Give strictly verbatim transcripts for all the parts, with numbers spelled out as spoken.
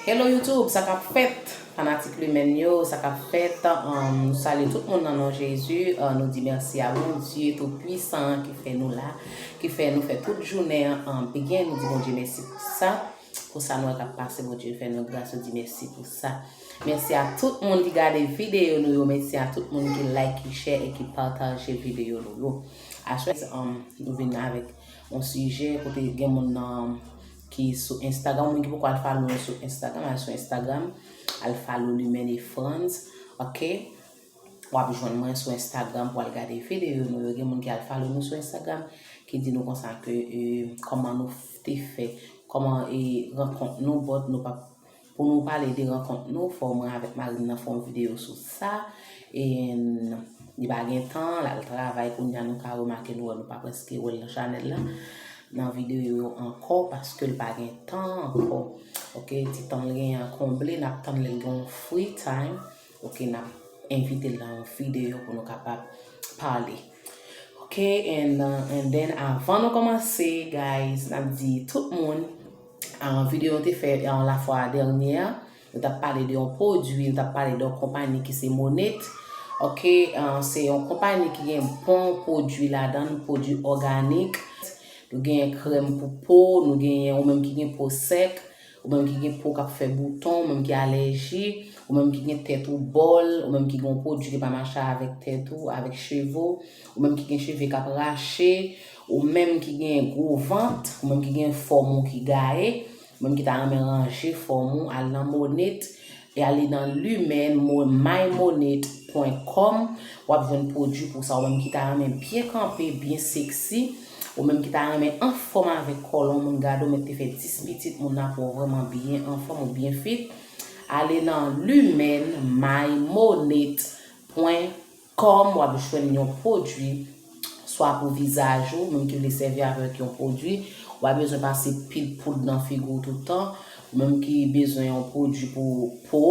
Hello YouTube, sa k ap fèt? Fanatik Lumène yo, sa k ap fèt? Um, nou salye tout moun nan non Jezi. Uh, nou di mèsi a Bondye Toupwisan ki fè nou la, ki fè nou fè tout jounen an byen. Nou di Bondye mèsi pou sa. Pou sa nou wè k ap pase, Bondye fè nou gras, nou di mèsi pou sa. Mèsi a tout moun ki gade videyo nou yo, mèsi a tout moun ki like, ki share e ki pataje videyo nou yo. Aswè, um, nou vin avèk yon sijè kote gen moun nan ki sou Instagram, moun ki poko al follow nou sou Instagram, al sou Instagram, al follow Lumène Franz, ok? W ap jwenn mwen sou Instagram pou al gade videyo nou yo. Gen moun ki al follow nou sou Instagram, ki di nou konsa ke, eh, kòman nou te fè, kòman, eh, rankont nou, but nou pa, pou nou pale de rankont nou, fò mwen avèk mari m nan fè yon videyo sou sa. E li pa gen tan, l al travay, kounye a nou ka remake nou wè, nou pa prèske wè l nan chanèl la, nan videyo yo ankò, paske l pa gen tan ankò. Ok, ti tan l genyen an konble, n ap tann lè l gen yon free time. Ok, n ap envite l nan yon videyo pou nou kapab pale. Ok, and, uh, and then avan nou kòmanse, guys, n ap di tout moun, uh, videyo nou te fè, uh, lafwa dènyè a, nou t ap pale de yon pwodui, nou t ap pale de yon konpayi ki se Monat. Ok, uh, se yon konpayi ki gen bon pwodui ladan l, pwodui òganik. Nou genyen krèm pou po, nou genyen ou menm ki gen po sèk, ou menm ki gen po k ap fè bouton, ou menm ki alèji, ou menm ki gen tèt ou bòl, ou menm ki gen yon pwodui ki pa mache avèk tèt ou, avèk cheve w, ou menm ki gen cheve k ap rache, ou menm ki gen gwo vant, ou menm ki gen fòm ou ki gaye, ou menm ki ta renmen ranje fòm ou, al nan Monat, e ale nan Lumène, mo-, my monat pwen kòm, w ap jwenn pwodui pou sa. Ou menm ki ta renmen byen kanpe, byen seksi, ou menm ki ta renmen anfòm avèk kò l, yon moun gade w mèt te fè dis pitit, moun nan pou w vrèman byen anfòm, ou byen fit, ale nan Lumène, my monat pwen kòm, w ap jwenn yon pwodui, swa pou vizaj ou, menm ki vle sèvi avèk yon pwodui, ou pa bezwen pase pil poud nan figi w tout tan, ou menm ki bezwen yon pwodui pou po,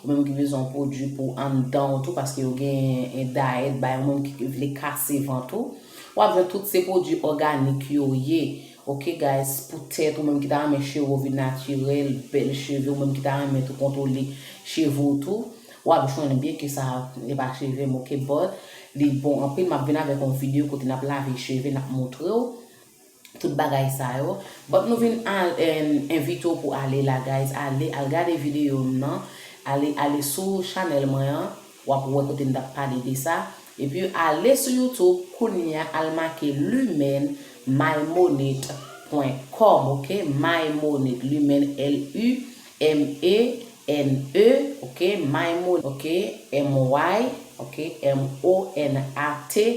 ou menm ki bezwen yon pwodui pou anndan w tou, paske yo gen dayèt, bay ou menm ki vle kase vant ou, w ap jwenn tout se pwodui òganik yo ye. Ok, guys, pou tèt, ou menm ki ta renmen cheve w vin natirèl, bèl cheve, ou menm ki ta renmen tou kontwole cheve w tou, w ap jwenn byen ke sa, e pa cheve m, ok, but li bon anpil. M ap vin avèk yon videyo kote n ap lave cheve, n ap montre w tout bagay sa yo. But nou vin al, en, envite w pou ale la, guys. Ale, al gade videyo m nan. Ale, ale sou chanèl mwen an. W ap wè kote m t ap pale de sa. Epi ale sou YouTube, kounye a al make Lumène, my monat pwen kòm, ok? My Monat, Lumène, L U M E N E, ok? My Monat, ok? M Y, ok? M O N A T,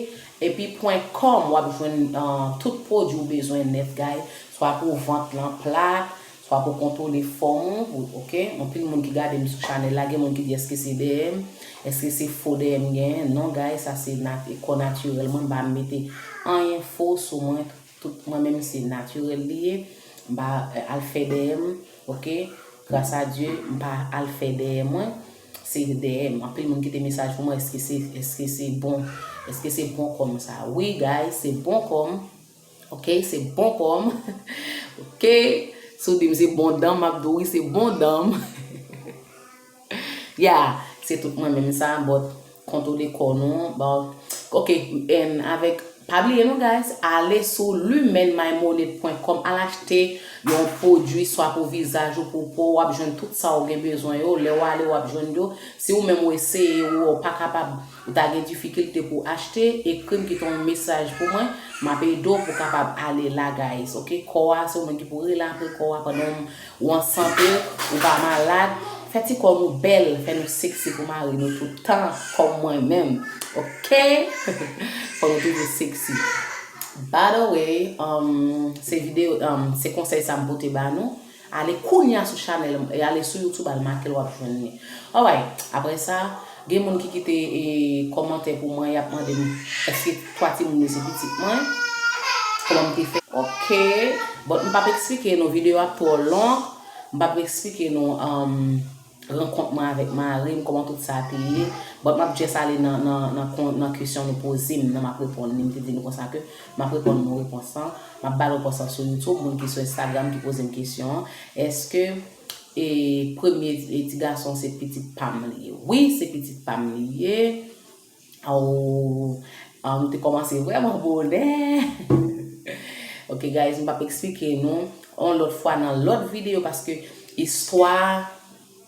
epi pwen kòm, w ap jwenn, uh, tout pwodui ou bezwen nèt, guys. Swa pou vant lan plat, swa pou kontwole fòm ou, ok? Anpil moun ki gade m sou chanèl la, gen moun ki di, èske se dèyè m? Èske se fo dèyè m genyen? Non, guys, sa se nat-, kò natirèl mwen, m pa mete anyen fo sou mwen. Tout mwen menm se natirèl li ye. M pa, eh, al fè dèyè m, ok? Gras a Dye, m pa al fè dèyè mwen. Se dèyè m. Anpil moun kite mesaj pou mwen, èske se, èske se bon? Èske se bon kòm sa? Wi, guys, se bon kòm. Ok, se bon kòm. Ok, si w di m se bon dan m, m ap di w wi, se bon dan m. Yeah, se tout mwen menm sa, but kontwole kò nou, but, ok, and avèk, pa bliye non, guys, ale sou lumène my monat pwen kòm, al achte yon pwodui, swa pou vizaj ou, pou po, w ap jwenn tout sa w gen bezwen yo, lè w ale, w ap jwenn yo. Si ou menm ou eseye, ou wè w pa kapab, ou ta gen difikilte pou achte, ekri m, kite yon mesaj pou mwen, m ap ede w pou w kapab ale la, guys, ok? Kò a, se ou menm ki pou rele apre kò a pandan w an sante, ou pa malad. Fè ti kò nou bèl, fè nou seksi pou mari nou tout tan, kòm mwen menm, ok? Fò nou toujou seksi. By the way, um, se videyo, um, se konsèy sa m pote ba nou. Ale kounye a sou chanèl, e ale sou YouTube, al make l, w ap jwenn li. Alright, apre sa, gen moun ki kite, e, kòmantè pou mwen, y ap mande m, èske twa timoun yo se pitit mwen? Kòman m te fè? Ok, but m p ap eksplike nou, videyo ap twò long, m p ap eksplike nou, um, rankont mwen avèk mari m, kòman tout sa te ye. But m ap just ale nan, nan, nan, kon-, nan kesyon nou poze m nan, m ap reponn li. M te di nou konsa ke m ap reponn nou repons lan. M ap ba nou repons lan sou YouTube, moun ki sou Instagram ki poze m kesyon an. Èske E premye e ti gason se pitit pa m li ye. Wi, se pitit pa m li ye. Aw, ah, nou te kòmanse vrèman bonè. Ok, guys, m p ap eksplike nou. Yon lòt fwa nan lòt videyo, paske istwa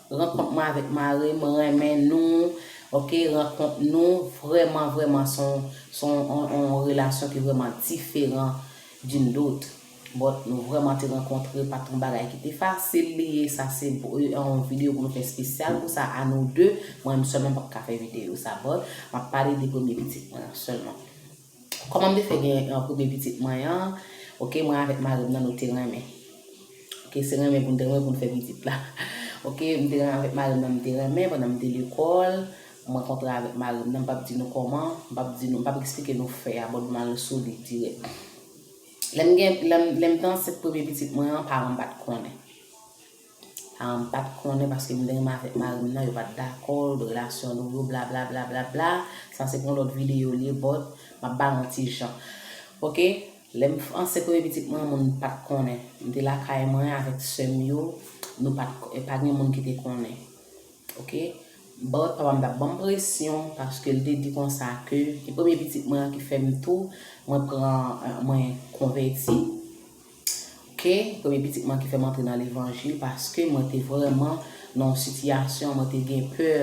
rankont mwen avèk mari m, renmen nou. Ok, rankont nou vrèman, vrèman, se yon, se yon, yon, yon relasyon ki vrèman diferan d'une d'autre. But nou vrèman te rankontre, pa t yon bagay ki te fasil li ye. Sa se yon videyo pou nou fè espesyal pou sa, a nou de. Mwen menm sèlman m p ap ka fè videyo sa, but m ap pale de premye pitit mwen an sèlman. Kòman m te fè gen, euh, premye pitit mwen an? Ok, mwen avèk mari m nan, nou te renmen. Ok, se renmen pou n te renmen pou n fè pitit la. Ok, m te renmen avèk mari m nan, m te renmen pandan m te lekòl. M rankontre avèk mari m nan, m p ap di nou kòman, m p ap di nou, m p ap eksplike nou fè a, but m al sou li dirèk. Lè m gen, lè m, lè m te ansent premye pitit mwen an, paran m pa t konnen. Paran m pa t konnen paske m te renmen avèk mari m nan, yo pa t dakò, relasyon nou yo, bla, bla, bla, bla, bla. Sa se pou yon lòt videyo li ye, but m ap ba yon ti jan. Ok? Lè m ansent premye pitit mwen, moun pa t konnen. M te lakay mwen avèk sè m yo, nou pa t, pa gen moun ki te konnen. Ok? But papa m t ap ban m presyon paske l te di konsa ke e premye pitit mwen an ki fè m tou, mwen pran, euh, mwen konvèti. Ok? Premye pitit mwen ki fè m antre nan levanjil paske mwen te vrèman nan yon sitiyasyon, mwen te gen pè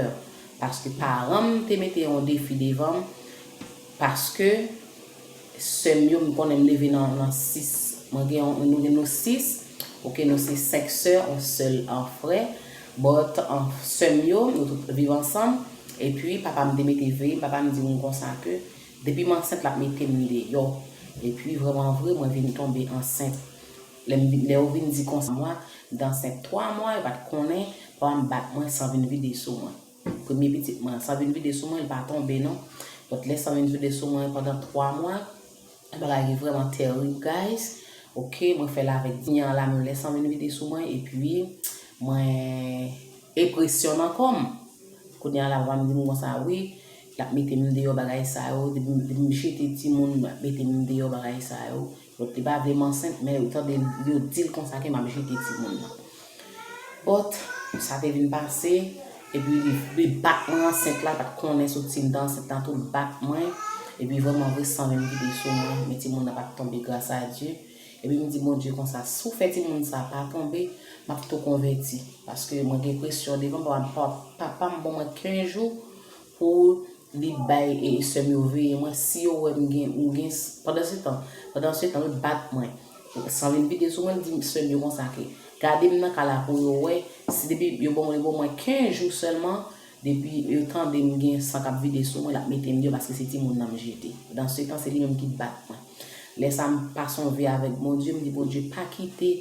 paske paran m te mete yon defi devan m paske sè m yo, m konnen m leve nan, nan sis. Mwen gen yon, nou gen nou sis. Ok, nou se senk sè, yon sèl, an, frè. But, an, sè m yo, nou tout viv ansanm. Epi, papa m te mete veye m, papa m di m konsa ke depi m ansent, l ap mete m deyò. Epi, vrèman vre, mwen vin tonbe ansent. Lè m vin, lè yo vin di konsa, mwen, m te ansent twa mwa, yo pa t konnen, papa m bat mwen, san vin vide sou mwen. Premye pitit mwen, san vin vide sou mwen, li pa tonbe non. But lè san vin vide sou mwen pandan twa mwa, yon bagay ki vrèman tèrib, guys. Ok, mwen fè l avèk di an la, menm lè san vin vide sou mwen, epi mwen e presyon nan kò m. Kounye a la, papa m di m konsa, wi, l ap mete m deyò bagay sa yo, depi m, depi m jete timoun, l ap mete m deyò bagay sa yo. Donk, li pa vle m ansent, men ou tande yo di l konsa ke m ap jete timoun nan. But, sa te vin pase, epi li, li bat mwen ansent la, l pa t konnen soti m te ansent la tou, l bat mwen, epi vrèman vre, san vin vide sou mwen, men timoun nan pa t tonbe, gras a Dye. Epi m di Bondye konsa, si w fè timoun sa pa tonbe, m ap tou konvèti, paske mwen gen presyon devan, papa, papa m ban mwen kenz jou pou li bay, e, sè m yo veye mwen, si yo wè m gen, m gen, pandan se tan, pandan se tan, l bat mwen. San vin vide sou mwen, l di sè m yo konsa ke, gade m nan ka la pou yo wè, si depi yo ban mwen, yo ban mwen kenz jou sèlman, depi yo tande m gen san k ap vide sou mwen, l ap mete m deyò paske se timoun nan m jete. Pandan se tan, se li menm ki bat mwen. Lè sa, m pase yon vi avèk Bondye, m di Bondye, pa kite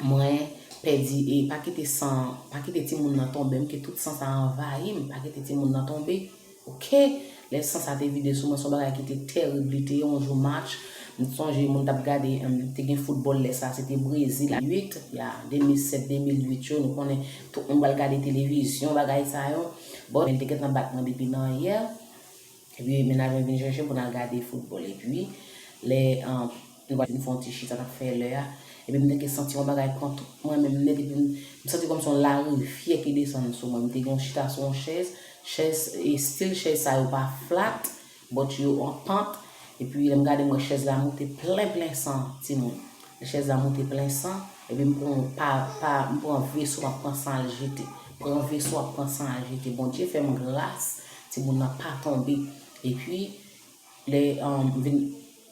mwen pèdi, e pa kite san, pa kite timoun nan tonbe, m ke tout san sa anvayi m, pa kite timoun nan tonbe. Ok, lè san sa te vide sou mwen, se yon bagay ki te tèrib, li te ye yon jou match. M sonje moun t ap gade, em, te gen foutbòl lè sa, se te Brezil a uit, ya, de mil sèt, de mil uit yo, nou konnen tout moun pral gade televizyon, bagay sa yo. Bon, men l te gentan bat mwen depi nan yè. Epi mennaj mwen vin chèche pou n al gade foutbòl. Epi lè, an, nou pral fin fè yon ti chita, n ap fè lè a. Epi m te santi yon bagay pran tout mwen menm nèt, epi m, m santi kòmsi yon larivyè ki desann sou mwen. M te gen yon chita sou yon chèz, chèz, e stil chèz sa yo pa flat, but yo an pant. Epi lè m gade, m wè chèz la moute plen, plen san, timoun. Lè chèz la moute plen san, epi m pran pa, pa, m pran veso, m ap pran san al jete. Pran veso, ap pran san al jete. Bondye fè m gras, timoun nan pa tonbe. Epi, lè, um, m vin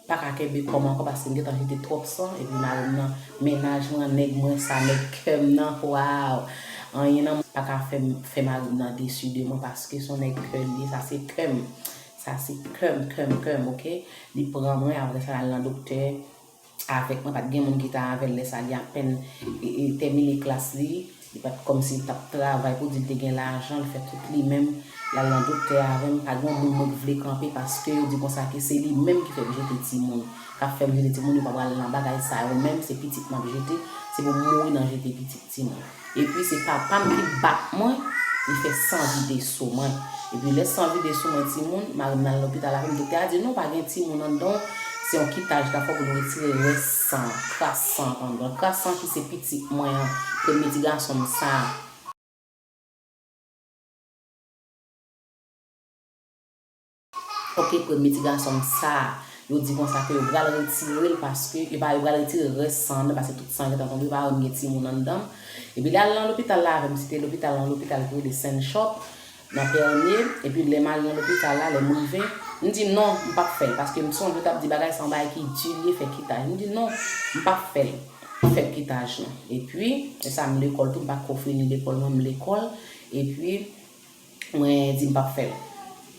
pa ka kenbe kò m ankò paske m gentan jete twòp san, epi mari m nan, mennaj mwen, nèg mwen sa, nèg kè m nan, waw! Anyen nan mwen pa ka fè m, fè mari m nan desi de mwen paske se yon nèg kè li ye, sa se kè m. Sa se kè m, kè m, kè m, ok? Li pran mwen, apre sa, l al nan doktè avèk mwen, pa t gen moun ki t avè l lè sa, li apèn, e, e, tèmine klas li, li pa t kòmsi li t ap travay pou di l te gen lajan, l fè tout li menm, l al nan doktè avè m, pa gen yon moun mwen k vle kanpe paske yo di konsa ke se li menm ki fè m jete timoun, k ap fè m jete timoun, yo pa pral nan bagay sa yo menm, se pitit m ap jete, se pou m mouri nan jete pitit timoun. Epi se papa m ki bat mwen, li fè san vide sou mwen. Epi lè san vide sou mwen timoun, mari m nan lopital avè m, doktè a di non, pa gen timoun anndan w, Se yon kitaj k ap fè pou nou retire rès san, kras san k anndan. Kras san ki se pitit mwen an, premye ti gason m sa a. Ok, premye ti gason m sa a, yo di konsa ke yo pral retire l paske yo pa, yo pral retire rès san an, paske tout san gentan tonbe, yo pa wè m gen timoun anndan m. Epi lè al nan lopital la avè m, se te lopital, yon lopital ki rele Saint Shop, nan Pènye, epi lè m al nan lopital la, lè m rive, m di non, m p ap fè l, paske m sonje yo t ap di bagay sa yon bagay ki di l ye, fè kitaj. M di non, m p ap fè l, fè kitaj lan. Epi, e sa m lekòl tou, m pa ko fini lekòl mwen, m lekòl, epi, mwen di m p ap fè l.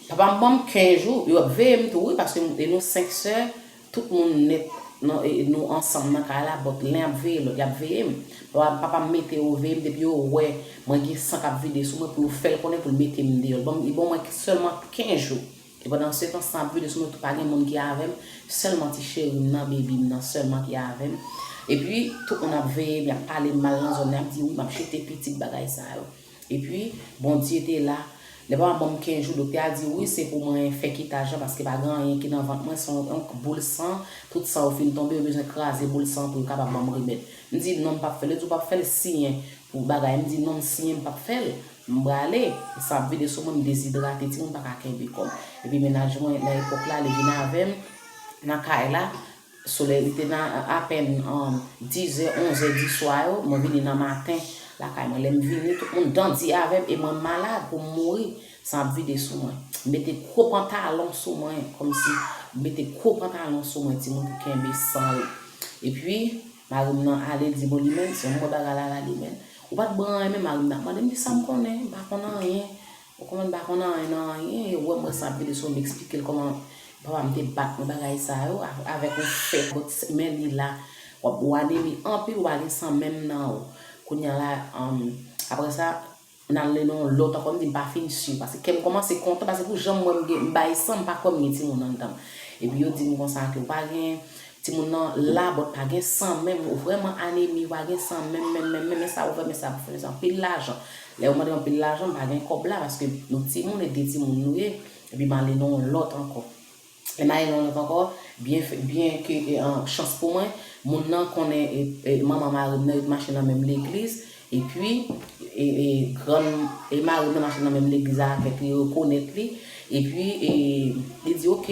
Papa m ban m kenz jou, yo ap veye m tou, wi, paske e nou senk sè, tout moun nèt, nou, e, nou ansanm nan kay la, but len ap veye lòt, y ap veye m. Papa, papa m mete yo veye m, depi yo wè mwen gen san k ap vide sou mwen, pou yo fè l konnen pou l mete m deyò. Li ban m, li ban mwen sèlman kenz jou. E pandan se tan, san ap vide sou mwen, tou pa gen moun ki avè m, sèlman ti cheri m nan, baby m nan, sèlman ki avè m. Epi, tout moun ap veye m, y ap pale m mal nan zòn nan, y ap di, wi, m ap jete pitit, bagay sa yo. Epi, Bondye te la. Lè papa m ban m kenz jou, doktè a di, wi, se pou mwen fè kitaj lan, paske pa gen anyen ki nan vant mwen, se yon, yon boul san, tout san yo fin tonbe, yo bezwen kraze boul san pou yo kapab ban m remèd. M di, non, m p ap fè l. Yo di, ou p ap fè l, siyen pou bagay. M di, non, m siyen, m p ap fè l. M prale, san ap vide sou mwen, m dezidrate, timoun pa ka kenbe kò m. Epi mennaj mwen, nan epòk la, li vin avè m nan kay la. Solèy, li te nan apèn, um, dizè, onzè di swa yo, mwen vini nan maten lakay mwen. Lè m vini, tout moun dandi avè m e mwen malad pou m mouri. San ap vide sou mwen. M mete gwo pantalon sou mwen, kòmsi m mete gwo pantalon sou mwen, timoun, pou kenbe san yo. Epi, mari m nan ale, l di, bon, li menm, se yon mwen bagay la, la, li menm. Ou pa t bran anyen, men mari m nan ap mande m, di sa m konnen, m pa konn anyen. Ou konprann, m pa konn anyen nan anyen, e wè m wè san ap vide sou mwen, m eksplike l kòman papa m te bat mwen, bagay sa yo, a-, avèk yon fè, but men li la, w ap, ou anemi anpil, ou pa gen san menm nan ou. Kounye a la, um, apre sa, n ale nan yon lòt ankò, m di m pa fin si, paske kè m kòmanse kontan, paske pou jan m wè m gen, m bay san, m pa kwè m gen timoun anndan m. Epi yo di m konsa ke ou pa gen, timoun nan la, but pa gen san menm, ou vrèman anemi, ou pa gen san menm, menm, menm, menm, men sa ou fè, men sa pou fè, men sa anpil lajan. Lè yo mande anpil lajan, m pa gen kòb la, paske nou timoun e de timoun nou ye, epi m ale nan yon lòt ankò. Lè m ale nan yon lòt ankò, byen fè, byen ke, e, an, chans pou mwen, moun nan konnen, e, e, manman mari m nan, yo t mache nan menm legliz, epi, e, e, grann, e, mari m nan mache nan menm legliz avèk li, yo rekonèt li, epi, e, li di, ok,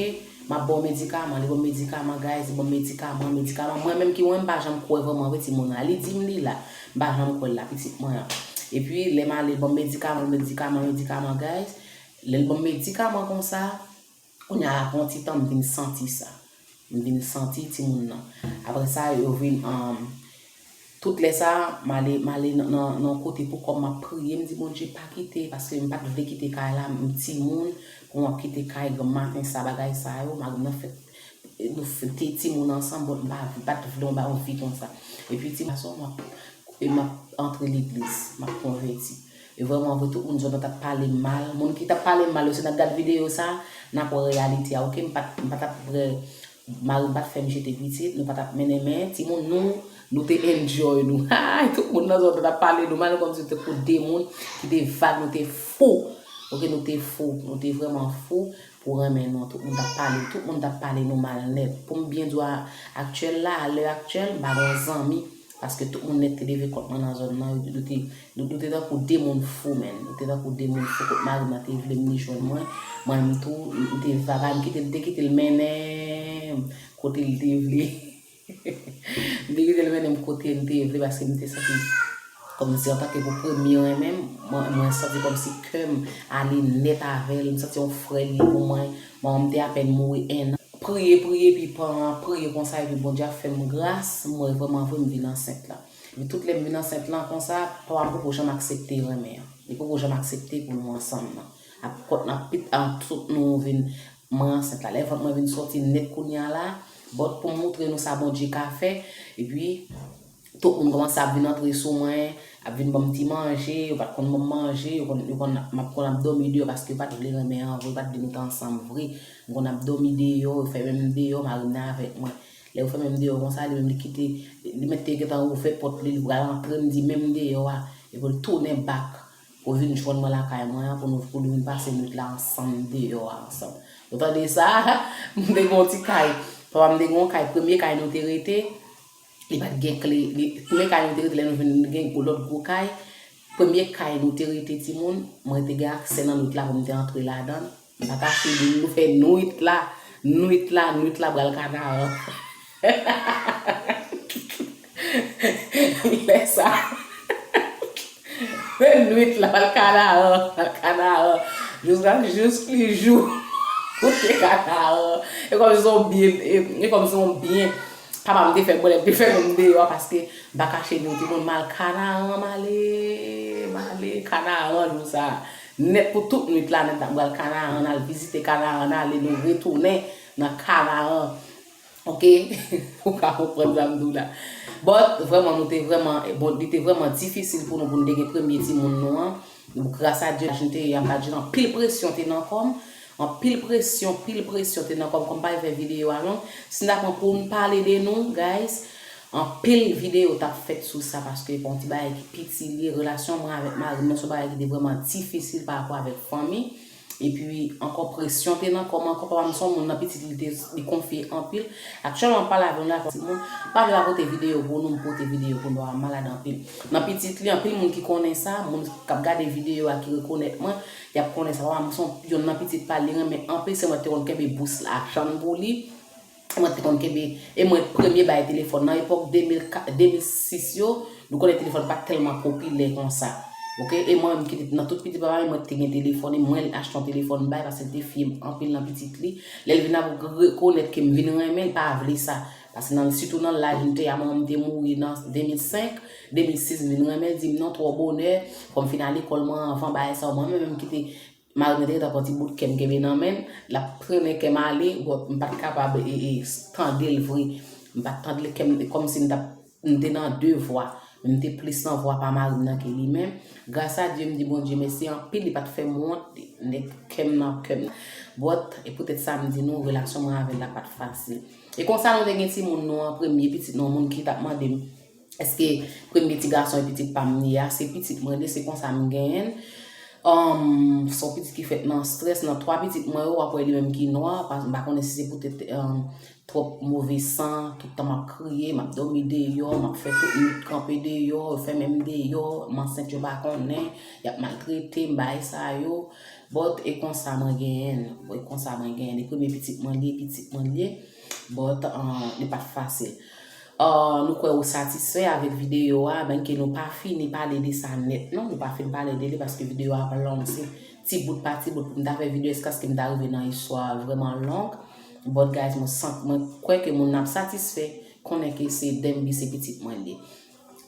m ap ba w medikaman, li ban m medikaman, guys, li ban m medikaman, medikaman. Mwen menm ki mwen, m pa janm kwè vrèman vre timoun nan. Li di m li la, m pa janm kwè l la, pitit mwen an. Epi, lè m ale, ban m medikaman, medikaman, medikaman, guys. Lè l ban m medikaman konsa, kounye a, apre yon ti tan, m vin santi sa. M vin santi timoun nan. Apre sa, yo vin, um, tout lè sa, m ale, m ale nan, nan, nan yon kote pou kò m, m ap priye, m di, Bondye, pa kite, paske m pa t vle kite kay la, m timoun, pou m ap kite kay granm maten sa, bagay sa yo, mari m nan fèt, nou fè, te timoun ansanm, bon, m pa, m pa t vle yon ba yon vi konsa. Epi ti gason, m ap, e m ap antre legliz, m ap konvèti. E vrèman vre, tout moun zòn nan t ap pale m mal. Moun ki t ap pale m mal yo, si n ap gad videyo sa, n ap wè reyalite a, ok? M pa t, m pa t ap vrè Mari m pa t fè m jete pitit, nou pa t ap mennen men. Timoun, nou, nou te enjoy nou. Ay, tout moun nan zòn nan t ap pale nou mal, kòmsi nou te kou de moun ki te vag, nou te fou. Ok, nou te fou, nou te vrèman fou pou renmen nou. Tout moun t ap pale, tout moun t ap pale nou mal nèt. Pou m byen di w a, aktyèl la, a lè aktyèl, m pa gen zanmi. Paske tout moun nèt te leve kont mwen nan zòn nan, yo, yo te, nou, nou te tankou de moun fou, menn. Nou te tankou de moun fou, kot mari m nan te vle m, li jwenn mwen. Mwen menm tou, m te vagabon, m kite l, m te kite l mennen m kote l te vle. M te kite l mennen m kote m te vle, paske m te santi kòmsi antanke pou premye renmen m, mwen, mwen santi kòmsi kè m ale nèt avè l, m santi yon frè li ye pou mwen. Manman m te apèn mouri en an. Priye, priye, epi pandan m ap priye konsa, epi Bondye ap fè m gras, m wè vrèman vre m vin ansent la. Epi tout lè m vin ansent lan konsa, papa m poko janm aksepte renmen an. Li poko janm aksepte pou nou ansanm nan. Ap kòt nan pit an tout nou vin, mwen ansent la. Lè vant mwen vin sòti nèt kounye a la, but pou m moutre nou sa Bondye ka fè, epi tout moun kòmanse ap vin antre sou mwen, ap vin ban m ti manje, yo pa t konn ban m manje, yo konn, yo konn, m ap konn ap dòmi deyò paske yo pa t vle renmen an vre, yo pa t vle nou t ansanm vre. M konn ap dòmi deyò, yo fèmen m deyò, mari m nan avèk mwen. Lè yo fèmen m deyò konsa, li menm li kite, li mèt te gentan ouvè pòt li, li pral antre, m di menm deyò a, epi l tounen back pou vin jwenn mwen lakay mwen an, pou nou, pou nou vin pase nwit la ansanm deyò a ansanm. Ou tande sa? M te gen yon ti kay. Papa m te gen yon kay, premye kay nou te rete, li pa t gen kle. Li, premye kay nou te rete, lè nou vin gen gwo, lòt gwo kay, premye kay nou te rete, timoun, mwen te gen aksè nan nwit la pou m te antre ladan l. M pa kache di nou, nou fè nwit la, nwit la, nwit la pral Kanaran. Lè sa, nwit la pral Kanaran, pral Kanaran. Jiska, jis li jou ou te Kanaran. E kòm se yon byen, e, e kòm se yon byen. Papa m te fè m, mwen te fè m deyò paske m pa kache nou, timoun, m al Kanaran, m ale, m ale Kanaran jou sa. Nèt pou tout nwit la, nèt la, m al Kanaran, n al vizite Kanaran, n ale, nou retounen nan Kanaran. Ok? Ou ka konprann sa m di w la. But, vrèman, nou te vrèman, bon, li te vrèman difisil pou nou, pou nou te gen premye timoun nou an. Gras a Dye, nou te, y ap di, anpil presyon te nan kò m. Anpil presyon, pil presyon te nan kò m. Kòm m pa vle fè videyo a long, si n ta pran pou n pale de nou, guys, anpil videyo t ap fèt sou sa, paske se pa yon ti bagay ki piti li ye. Relasyon mwen avèk mari m nan se yon bagay ki te vrèman difisil pa rapò avèk fanmi. Epi ankò, presyon te nan kò m ankò. Papa m se yon moun nan pitit li te, li konfye anpil. Aktyèlman, m pale avè nou la, timoun, m pa vle pa pote videyo pou nou, m pote videyo pou nou, m malad anpil. Nan pitit li, anpil moun ki konnen sa, moun k ap gade videyo a ki rekonèt mwen, y ap konnen sa. Papa m se yon, yonn nan pitit pa l, li renmen anpil, se mwen te konn kenbe bous lajan pou li. Mwen te konn kenbe, e mwen premye bay telefòn. Nan epòk de mil kat, de mil sis yo, nou konnen telefòn pa t tèlman popilè konsa. Ok? E mwen menm ki te nan tout pitit papa m, mwen te gen telefòn, e mwen l achte yon telefòn bay, paske l te fye m anpil nan pitit li. Lè l vin ap rekonèt ke m vin renmen l, pa vle sa. Paske nan, sitou nan laj m te a, manman m te mouri nan de mil senk, de mil sis m vin renmen l, di m non, twò bonè, fò m fin al lekòl mwen anvan bagay sa yo. Mwen menm ki te Mari m te gentan pran ti bout kè m kenbe nan men l, l ap trennen kè m ale, but m pa t kapab, e, e, tande l vre. M pa t tande l, kè m, kòmsi m t ap, m te nan de vwa, men m te plis nan vwa pa mari m nan ke li menm. Gras a Dye, m di Bondye mèsi anpil, li pa t fè m wont, nèg kè m nan kè m. But, e poutèt sa m di nou, relasyon mwen avè l la pa t fasil. E konsa nou te gen timoun nou an, premye pitit nou an, moun ki t ap mande m, èske premye ti gason e pitit pa m li a, se pitit mwen li, se konsa m genyen l. Um, se yon pitit ki fèt nan strès, nan twa pitit mwen yo, w ap wè li menm ki nwa, pa, m pa konnen si se poutèt, um, twòp move san, tout tan m ap kriye, m ap dòmi deyò, m ap fè tout nwit kanpe deyò, yo fèmen m deyò, m ansent yo pa konnen, y ap maltrete m, bagay sa yo. But, e konsa mwen genyen l, e konsa mwen genyen l, e premye pitit mwen li ye, pitit mwen li ye. But, uh, li pa t fasil. Uh, nou kwè ou satisfè avèk videyo a, byenke nou pa fini pale de sa nèt, non, nou pa fin pale de li paske videyo a ap long, se ti bout pa ti bout pou m ta fè videyo jiskaske m ta rive nan istwa vrèman long. But guys, mwen sant, mwen kwè ke moun nan ap satisfè, konnen ke se Demby, se pitit mwen li ye.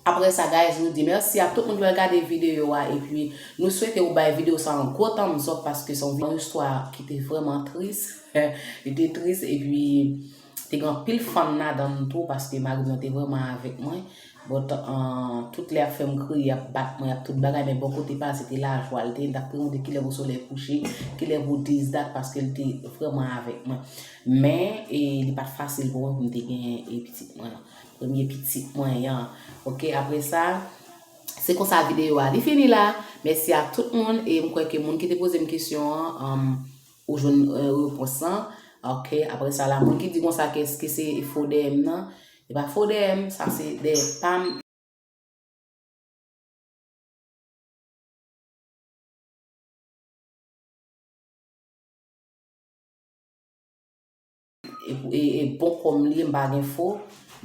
Apre sa, guys, nou di mèsi a tout moun ki pral gade videyo a, epi nou swete ou bay videyo sa yon gwo thumbs up, paske se yon, yon istwa ki te vrèman tris. Li te tris, epi te gen anpil fan ladan l tou, paske mari m nan te vrèman avèk mwen. But, uh, tout lè y ap fè m kriye, y ap bat mwen, y ap tout bagay, men bò kote pa l, se te lajwa l te ye. M t ap prezante kilè pou solèy kouche, kilè pou this, that, paske l te vrèman avèk mwen. Men, e, li pa t fasil pou mwen pou m te genyen, e, pitit mwen an. Premye pitit mwen an. Ok, apre sa, se konsa videyo a li fini la. Mèsi a tout moun, e m kwè ke moun ki te poze m kesyon an, um, ou jwenn, e, repons lan. Ok, apre sa la, moun ki di konsa ke èske se fo dèyè m nan, e pa fo dèyè m, sa se dèyè pa m. E, e, e bon kò m li ye, m pa gen fo,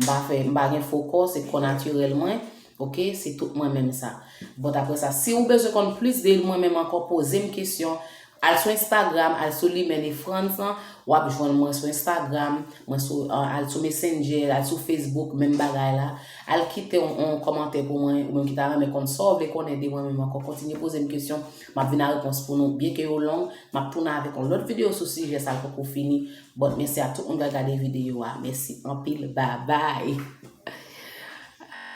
m pa fè, m pa gen fo kò, se kò natirèl mwen, ok, se tout mwen menm sa. But apre sa, si ou bezwen konn plis de mwen menm ankò, poze m kesyon, al sou Instagram, al sou Limene Frantz lan, w ap jwenn mwen sou Instagram, mwen sou, uh, al sou Messenger, al sou Facebook, menm bagay la. Al kite yon, yon kòmantè pou mwen, ou menm ki ta renmen konn sa w vle konnen de mwen menm ankò, kontinye poze m kesyon, m ap vin a repons pou nou, byenke yo long, m ap tounen avèk yon lòt videyo sou sijè sa l poko fini. But mèsi a tout moun k al gade videyo a. Mèsi anpil. Babay.